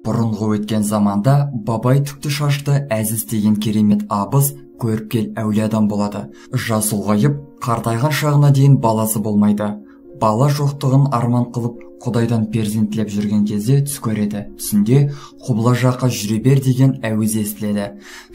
Бұрынғы өткен заманда Бабай түкті шашты Әзіз деген керемет абыз көріпкел әулие адам болады. Жасы ұлғайып, қартайған шағына дейін баласы болмайды. Бала жоқтығын арман қылып, Құдайдан перзент тілеп жүрген кезде түс көреді. Түсінде құбыла жаққа жүре бер деген әуез естіледі.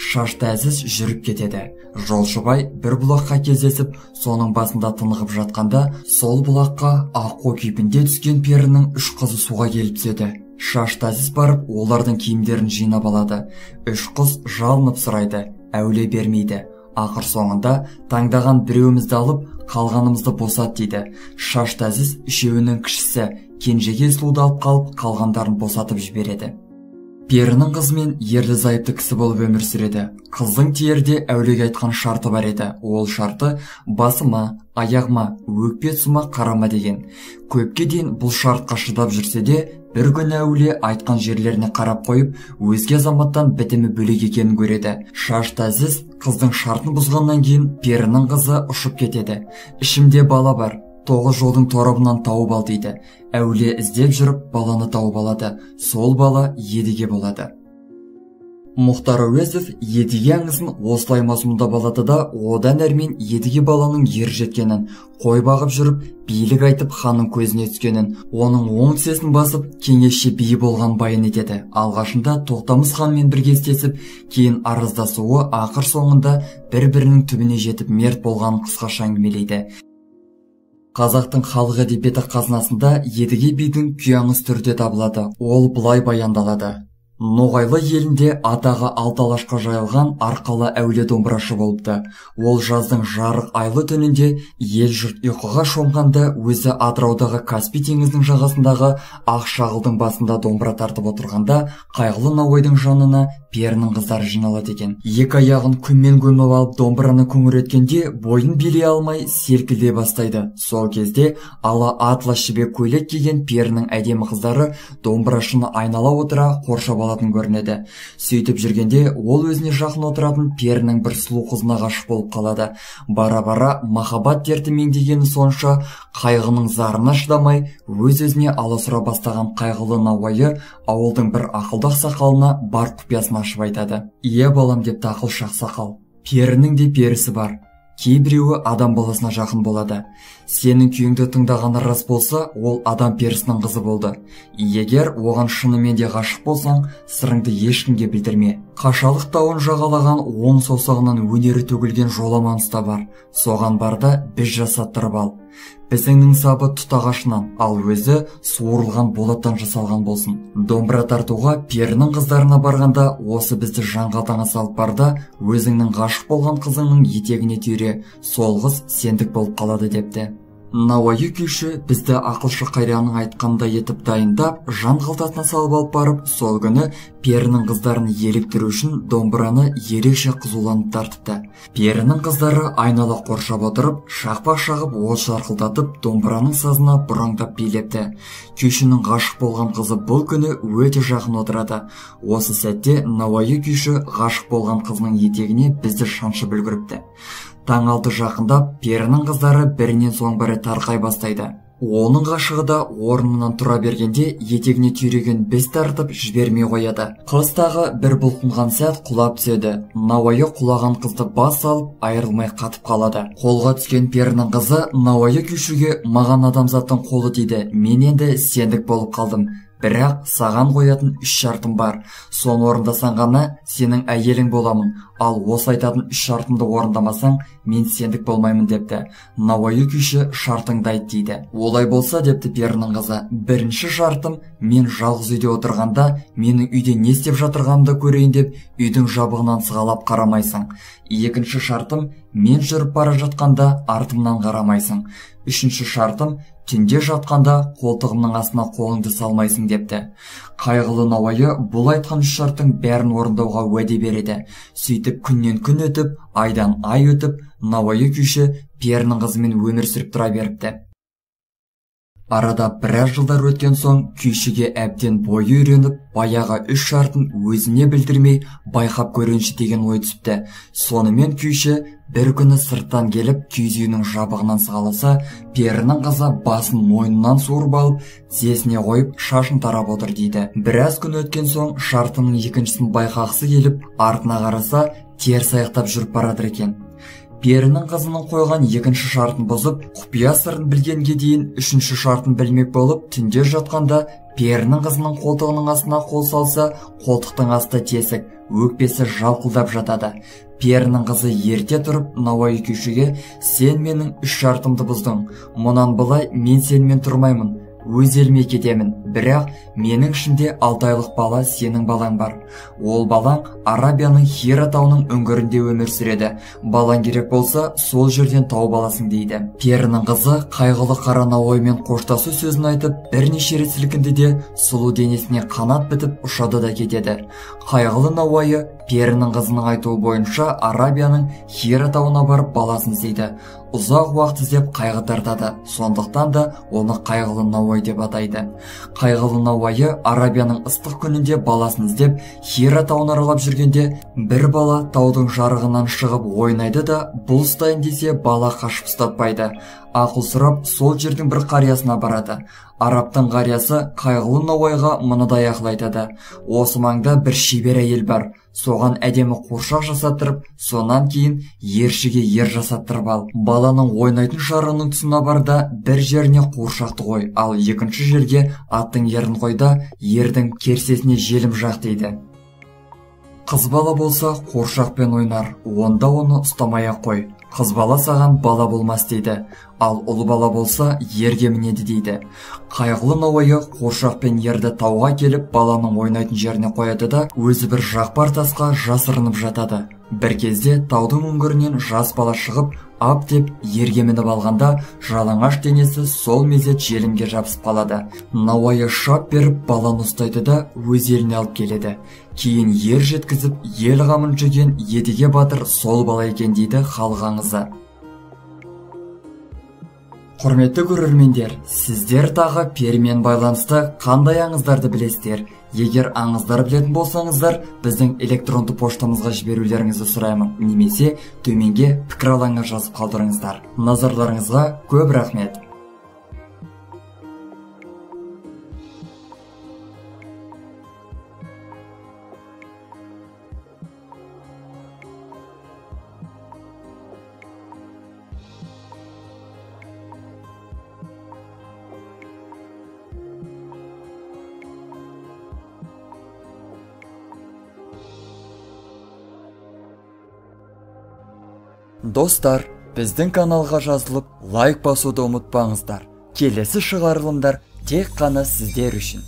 Шашты Әзіз жүріп кетеді. Жолшыбай бір бұлаққа кездесіп, соның басында тынығып жатқанда, сол бұлаққа аққу кейпінде түскен перінің үш қызы суға келіп түседі. Шашты Әзіз барып, олардың киімдерін жинап алады. Үш қыз жалынып сұрайды, әулие бермейді. Ақыр соңында таңдаған біреуімізді алып, қалғанымызды босат дейді. Шашты Әзіз үшеуінің кішісі Кенжеге сұлуды алып қалып, қалғандарын босатып жібереді. Перінің қызымен ерлі зайыпты кісі болып өмір сүреді. Қыздың тиерде әулиеге айтқан шарты бар еді. Ол шарты басыма, аяғыма, өкпе тұсыма қарама деген. Көпке дейін бұл шартқа шыдап жүрсе де, бір күні әулие айтқан жерлеріне қарап қойып, өзге азаматтан бітімі бөлек екенін көреді. Шашты Әзіз қыздың шартын бұзғаннан кейін перінің қызы ұшып кетеді. Ішімде бала бар, 9 жолдың торабынан тауып ал дейді. Әулие іздеп жүріп баланы тауып алады. Сол бала Едіге болады. Мұхтар Әуезов Едіге аңызын осылай мазмұндап алады да, одан әрмен Едіге баланың ер жеткенін, қой бағып жүріп, билік айтып ханның көзіне түскенін, оның оң тізесін басып, кеңесші биі болған баян етеді. Алғашында Тоқтамыс ханмен бірге істесіп, кейін арыздасуы, ақыр соңында бір-бірінің түбіне жетіп мерт болғанын қысқаша әңгімелейді. Қазақтың халық әдебиеті қазынасында Едіге бидің күй аңыз түрде табылады. Ол былай баяндалады. Ноғайлы елінде атағы алты алашқа жайылған арқалы әулие домбырашы болыпты. Ол жаздың жарық айлы түнінде ел жұрт ұйқыға шомғанда өзі Атыраудағы Каспий теңізінің жағасындағы ақ шағылдың басында домбыра тартып отырғанда қайғылы Науайдың жанына перінің қыздары жиналады екен. Екі аяғын күнмен көміп алып домбыраны күңіреткенде бойын билей алмай селкілдей бастайды. Сол кезде ала атлас жібек көйлек киген перінің әдемі қыздары домбырашыны айнала отыра қоршап алатын көрінеді. Сөйтіп жүргенде ол өзіне жақын отыратын перінің бір сұлу қызына ғашық болып қалады. Бара-бара махаббат дерті меңдегені сонша қайғының зарына шыдамай өз-өзіне аласұра бастаған қайғылы Науайы ауылдың бір ақылды ақсақалына бар құпиясын ашып айтады. Ие балам депті ақылшы ақсақал, перінің де перісі бар. Кейбіреуі адам баласына жақын болады. Сенің күйіңді тыңдағаны рас болса, ол адам перісінің қызы болды. Егер оған шынымен де ғашық болсаң, сырыңды ешкімге білдірме. Қашалық тауын жағалаған оң саусағынан өнері төгілген Жоламан ұста бар. Соған бар да біз жасаттырып ал. Бізіңнің сабы тұт ағашынан, ал өзі суырылған болаттан жасалған болсын. Домбыра тартуға перінің қыздарына барғанда осы бізді жан қалтаңа салып бар да, өзіңнің ғашық болған қызыңның етегіне түйре, сол қыз сендік болып қалады депті. Науайы күйші бізді ақылшы қарияның айтқандай етіп дайындап, жан қалтасына салып алып барып, сол күні перінің қыздарын еліктіру үшін домбыраны ерекше қызуланып тартыпты. Перінің қыздары айнала қоршап отырып, шақпақ шағып, от шарқылдатып, домбыраның сазына бұраңдап билепті. Күйшінің ғашық болған қызы бұл күні өте жақын отырады. Осы сәтте Науайы күйші ғашық болған қызының етегіне бізді шаншып үлгіріпті. Таң алды жақындап, перінің қыздары бірінен соң бірі тарқай бастайды. Оның ғашығы да орнынан тұра бергенде етегіне түйреген біз тартып жібермей қояды. Қыз тағы бір бұлқынған сәт құлап түседі. Науайы құлаған қызды бас салып, айырылмай қатып қалады. Қолға түскен перінің қызы Науайы күйшіге маған адамзаттың қолы тиді, мен енді сендік болып қалдым. Бірақ саған қоятын үш шартым бар. Соны орындасаң ғана сенің әйелің боламын. Ал осы айтатын үш шартымды орындамасаң, мен сендік болмаймын депті. Науайы күйші шартыңды айт дейді. Олай болса депті перінің қызы. Бірінші шартым, мен жалғыз үйде отырғанда, менің үйде не істеп жатырғанымды көрейін деп, үйдің жабығынан сығалап қарамайсың. Екінші шартым, мен жүріп бара жатқанда артымнан қарамайсың. Үшінші шартым, түнде жатқанда қолтығымның астына қолыңды салмайсың депті. Қайғылы Науайы бұл айтқан үш шарттың бәрін орындауға уәде береді. Сөйтіп күннен күн өтіп, айдан ай өтіп, Науайы күйші перінің қызымен өмір сүріп тұра беріпті. Арада біраз жылдар өткен соң күйшіге әбден бойы үйреніп, баяғы үш шартын өзіне білдірмей байқап көрейінші деген ой түсіпті. Сонымен күйші Бір күні сырттан келіп киіз үйінің жабығынан сығаласа, перінің қызы басын мойнынан суырып алып, тізесіне қойып, шашын тарап отыр дейді. Біраз күн өткен соң шартының екіншісін байқағысы келіп, артына қараса, теріс аяқтап жүріп баратыр екен. Перінің қызының қойған екінші шартын бұзып, құпия сырын білгенге дейін үшінші шартын білмек болып, түнде жатқанда перінің қызының қолтығының астына қол салса, қолтықтың асты тесік, өкпесі жалқылдап жатады. Перінің қызы ерте тұрып Науайы күйшіге: «Сен менің үш шартымды бұздың, мұнан былай мен сенімен тұрмаймын, өз еліме кетемін, бірақ менің ішімде 6 айлық бала сенің балаң бар. Ол балаң Арабияның Хира тауының үңгірінде өмір сүреді. Балаң керек болса, сол жерден тауып аласың» дейді. Перінің қызы қайғылы қара Науайымен қоштасу сөзін айтып, бірнеше рет сілкінді де, сұлу денесіне қанат бітіп ұшады да кетеді. Қайғылы Науайы перінің қызының айтуы бойынша Арабияның Хира тауына барып баласын іздейді. Ұзақ уақыт іздеп қайғы тартады, сондықтан да оны қайғылы Науай деп атайды. Қайғылы Науайы Арабияның ыстық күнінде баласын іздеп Хира тауын аралап жүргенде бір бала таудың жарығынан шығып ойнайды да, бұл ұстайын десе бала қашып ұстатпайды. Ақыл сұрап сол жердің бір қариясына барады. Арабтың қариясы қайғылы Науайға мынадай ақыл айтады: «Осы маңда бір шебер әйел бар, соған әдемі қуыршақ жасаттырып, сонан кейін ершіге ер жасаттырып ал. Баланың ойнайтын жарығының тұсына бар да, бір жеріне қуыршақты қой, ал екінші жерге аттың ерін қой да, ердің керсесіне желім жақ» дейді. Қыз бала болса қуыршақпен ойнар, онда оны ұстамай-ақ қой. Қыз бала саған бала болмас дейді, ал ұл бала болса ерге мінеді дейді. Қайғылы Науайы қуыршақпен ерді тауға келіп баланың ойнайтын жеріне қояды да, өзі бір жақпар тасқа жасырынып жатады. Бір кезде таудың үңгірінен жас бала шығып, ап деп ерге мініп алғанда, жалаңаш денесі сол мезет желімге жабысып қалады. Науайы шап беріп баланы ұстайды да өз еліне алып келеді. Кейін ер жеткізіп ел қамын жеген Едіге батыр сол бала екен дейді халық аңызы. Құрметті көрермендер, сіздер тағы перімен байланысты қандай аңыздарды білесіздер? Егер аңыздар білетін болсаңыздар, біздің электронды поштамызға жіберулеріңізді сұраймын, немесе төменге пікір алаңына жазып қалдырыңыздар. Назарларыңызға көп рахмет. Достар, біздің каналға жазылып, лайк басуды ұмытпаңыздар. Келесі шығарылымдар тек қана сіздер үшін.